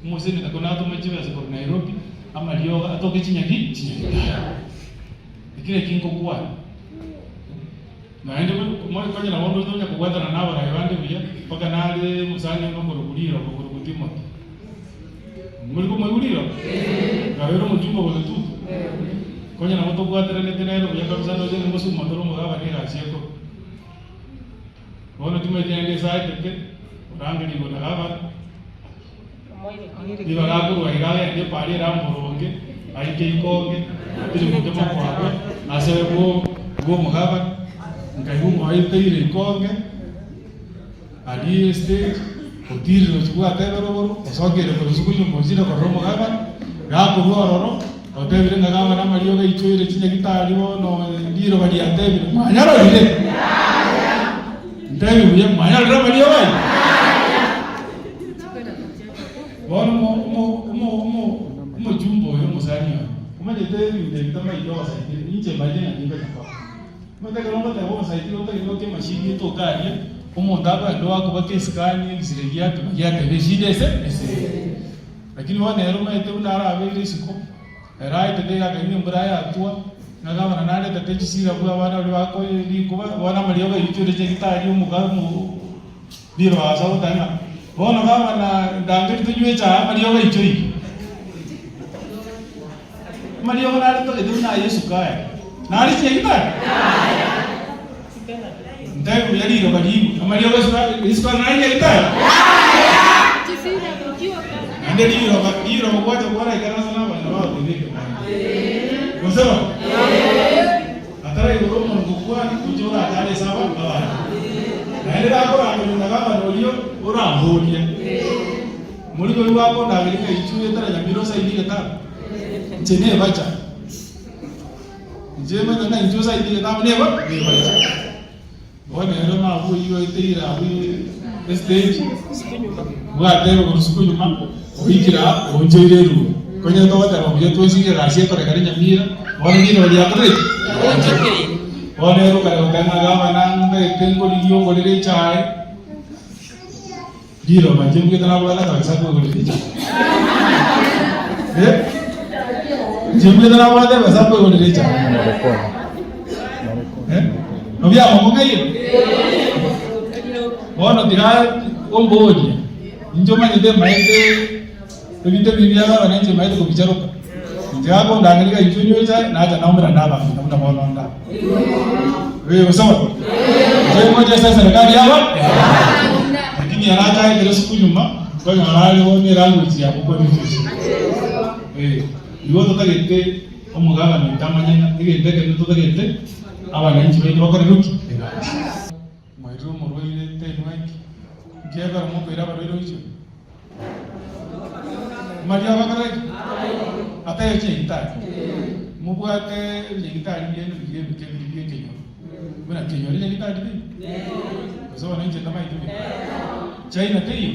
Omoseneta ko natome chibesa korwa Nairobi, amariogo atoke chinyagi chinyagitari. Ekero eki ngokwana, naende konya nabo onde tonya kobwatana na abarai bande buya, mpaka nare omosani one okorokwa riroba okorokwa Timothy. Mori komoigwa riroba? Nabeire omochumba o Bogetutu. Konya nabo tobwateranete nere buya kabisa ndoche ng'a ngosuma tore omogabane egasi ekoro. Bono timanyeti naende ase aetete, orangerigwe na gavana. Ribaga akorwa iga agende epaara ere amoronge, aike ikonge, atiriboke mokwakwe, ase bwo bw'omogabana, nkaigwa ng'a oeteire ikonge, aria estage, otirire gochia bwatebera rogoro, osokeire korwa isiko nyuma ochire korora omogabana, gakorwa ororo, otebire ng'a gavana amariogo aichoire chinyagitari bono riroba riatebire, mwanyarorire? Ntebi buya, mwanyarorire amariogo ayio? Bono omochumba oyo omosani oyo, omanyete ebinto ebi tamaiti ogosaitire, inche mbaite ng'a ningocha koba. Omanyete ekero ngoteba ogosaitire otagete gokia emashini etoke aria, omonto akogenda oakobaka escan egesire giapima giateba eshida ese ese. Lakini bono ere omanyete buna arabeire isiko, ere aetete iga akaigwa embura yatwa, ng'a gavana naretete chisira buna abana baria bakoe rikuba, bono amariogo aichore chinyagitari omoga omo. Riroba ase ogoteba ng'a bono gavana ndangeri tonywe echae amariogo aichoire. Amariogo nare togete buna aye esukari. Nare chinyagitari? Ntebi buya riroba rigwe. Amariogo esukari esukari nare nyagitari? Naende riroba riroba gwacha kwaraikaransa na abana bagoteba ekemambi. Gose bono? Ataraigora omonwa gokwana, inche orachare ase aba abanto. Naende gakorangeria na gavana oria oramborie, Morigo oyio gwakondageria ng'a inchuo etara nyamira osaini egetabu? Inche nebacha. Inche manyete ng'a inchuo osaini egetabu neba nebacha. Bono ere mabwo oyio oeteire abwo estage, bwatebe korwa suku nyuma, oikire aa oonchoire eruo. Konya togoteba buya twensi egasi ekorekana Nyamira, bono riroba riakorire ki? Rionchokeire. Bono ere okare goteba ng'a gavana ntagete nkorigie ongorere echae, riroba inche mbugete nabwate akabesa koigorera echae. Eh? Inche mbugete nabwate ebesa koigorera echae. Eh? Nobiamokong'aire? Bono tiga omborie, inche omanyete mbaete ebinto ebi biagaba na inche mbaete kobicharoka. Inche gakondangeria iga inchuo nywe echae, nacha naumera nabang'ina buna bono nda. Eh, gose bono? Inche ngocha ase eserekari yaba? Lakini arachaetire suku nyuma, nkonyora are bono elanguage yabo kwanyetusia. Eh, igo totagete omogabane oito amanye ng'a egento ekio totagete abananchi baito bakorerwe ki? Egasi. Mwairire omorwaire tenwa inki? Inki ekero mokoira abarwaire gochia? Amariogo akore ki? Ataiyo chinyagitari. Mobwate ebinyagitari biaino biria ebike biria bia ekenyoro. Buna kenyoro enyagitari teiyo? Gose bono inche ntamaeti buya? China teiyo?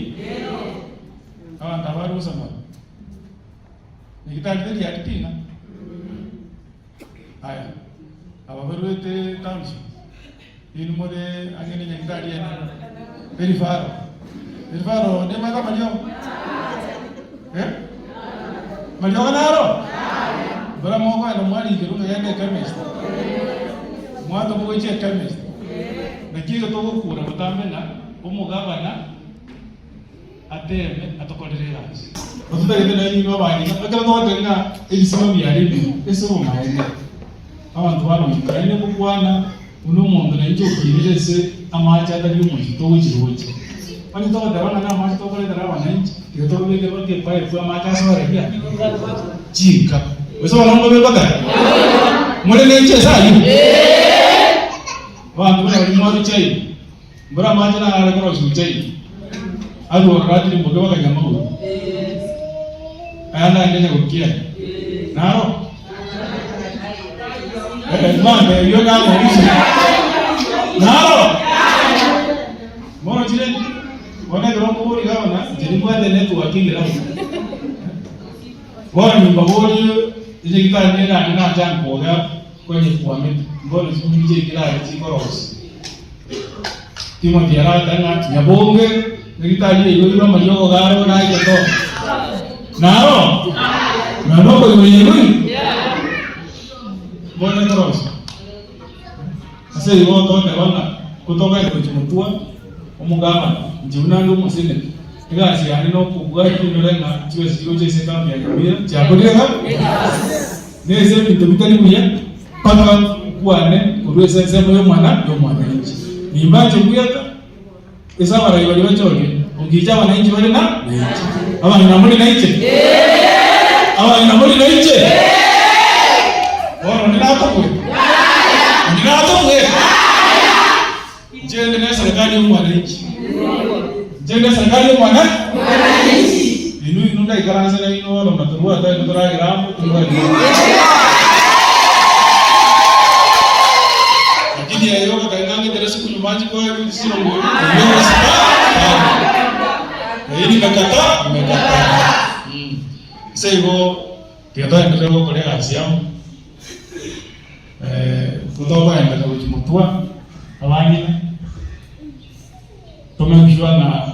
Abanto aba bare gosomora. Nyagitari teri aria ting'a? Aya, aba barwete township, inwe more ang'e ne nyagitari enene, erifaro, erifaro nemanyete amariogo? Eh? Mariogo naro? Mbora mokoenda mwarikerwa ng'a genda echemist, mwatomwa gochia echemist, naki igo togokura botambe ng'a omogabana ateeme atokorere egasi. Ototagete nainwe inwe abang'ina, ekero togoteba ng'a ebisima biare ebibe ase obomaene, abanto baroche naende ngokwana buna omonto nainche okinire ase amache atari omochie togochia roche. Onye togoteba ng'a namache tokoretera abananchi, tiga tobabekere baka epipe amache asoere ki? Chinka. Gose bono mbobe ngoteba? More nenche ase ayio? Abanto buna baria mwaroche aye. Mbora amache naro are korosiwa chai, arue ororo atirimboke bakanywa amagoro. Aya naende nyagokia naro Eh, mande erio nang'orisi naro bono chire bono ekero nkobori gavana inche nimbwate network eng'irao bono nimbaborie enyagitari nere aria nacha nkoga konye kwamete mbono ching'iti chiaikire aria chikorosia Timothy arate ng'a nyabonge nyagitari yaigorire amariogo garo naye to. Naro? Naende okoigwa igwe? Bono torosia. Ase igo toteba ng'a kotogenda gochia motwa omogabana, inche buna ande omoseneta, egasi yane nokobwatia indore ng'a chibesa chigocha ase ekambi ya Nyamira chiakorire ga? Nese ebinto bitari buya mpaka nkwane korwa ase ensemo y'omwana y'omwananchi. Nimbanche bweka ase abarai baria bachorire, ongiche abananchi bare na nainche. Abang'ina more nainche? Abang'ina more nainche? Bono onde natobue? Onde natobue? Inche ndi ne serikali y'omwananchi. Inche ndi serikali y'omwana Inwe inwe ndaikaranse nainwe bono na torwate aye totoragera amo tobwati Lakini aye ogoteba ng'a ng'etere sikunywa mache kwa chirongo oyio ogosika Eye nimekataa nimekataa. Ase igo tiga toenderere gokora egasi amo. Totokoenderera gochia motwa abang'ina, to make sure ng'a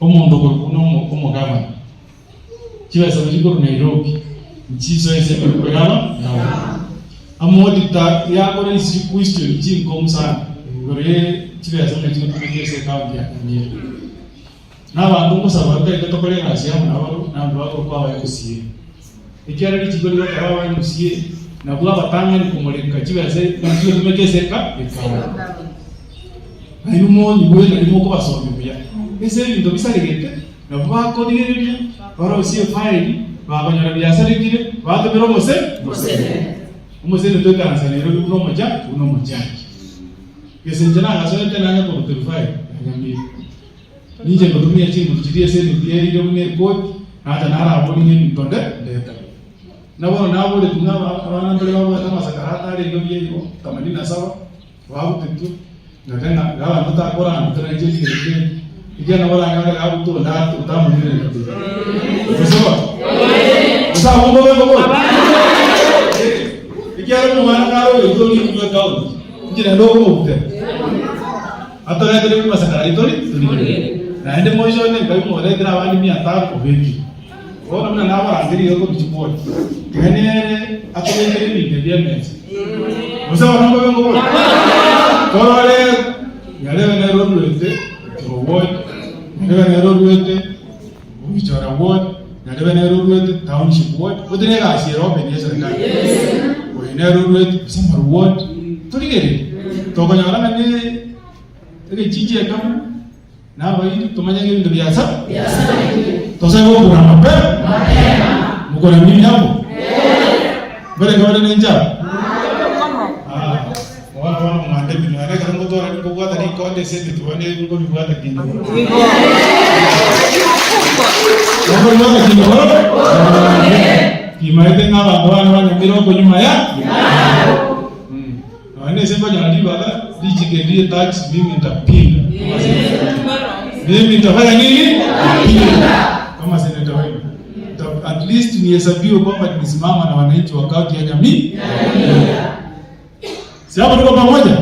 omonto okorokwa buna omo omogavana, chibesa gochia korwa Nairobi, nchisoe ase emefuko yaba yabo. Amaauditor yakora isi question chinkong'u sana igoro ye chibesa buna chigotumeka ase ecounty ya Nyamira. Na abanto ngosaba ntagete tokore egasi amo nabarobwo, na abanto bakorokwa aba MCA. Ekiagera richiko rigoteba aba MCA nabwo abatang'ani komoreka chibesa buna chigotumeka ase eka ekawa. Nainwe monyigwe nario mokobasomia buya. Ase ebinto bisaregete nabwo bakorigereria barosie efaili bakonyora biasarekire batomera omose omosene. Omosene toikaransa Nairobi buna omocha buna omochachi. Gese inche nagasoete nanye koruta efaili ya Nyamira. Ninche ngotumia chinguru chiria ase emebia erire buna ekoti, nacha naraborie ng'a ebinto nde ndeta. Na bono naboretie ng'a aba abana mbare babwate amasakara atarenge buya igo, themanini na saba, babutetwe, ngake ng'a iga abanto takoranda tari inche nchigerete ekiagera nabo oranyore iga abutwe onde ate otamorigereretie. Gose bo? Gose abwo mbobe mbobori? Ekiagera omwana kare oyoito oria korwa ekaunti, inche naende okomobutera. Atoretere rimasakara ritori torigererie. Naende moiso one Ngai moretere abande mia tano obekire. Bono buna nabarangeria iga korwa chibwoti, tiga nere atobekere ebinto ebi emesa. Gose bono mbobe nkobora? Torore Nyarebe nere oruete Otiro ward, Nyarebe nere oruete Bogichora ward, Nyarebe nere oruete Township ward, gotari egasi ere open ye serikali. Oyo nere oruete Busamaru ward, torigererie. Tokonyora ng'a ne egechichi ekemo, na abairi tomanye ng'a ebinto biasa tosae gokura mapema mokore mimi amo mbereke bare ne enchara Ah, bono bono mwande eminwa ere ekero ngotwara ninkobwata rikonde ase emetwe bono nkobibwata kinde bono Nkobibwata kinde bono kimaete ng'a abanto bane banyamire okonyuma ya Nonya nese nkonyora ribaga richiko eri rie tax mimi ntapinga. Mimi ntafanya nini? Ntapinga. Kama seneta wenu. Nta- At least nihesabiwe kwamba nilisimama na wananchi wa kaunti ya Nyamira. Si hapo tuko pamoja?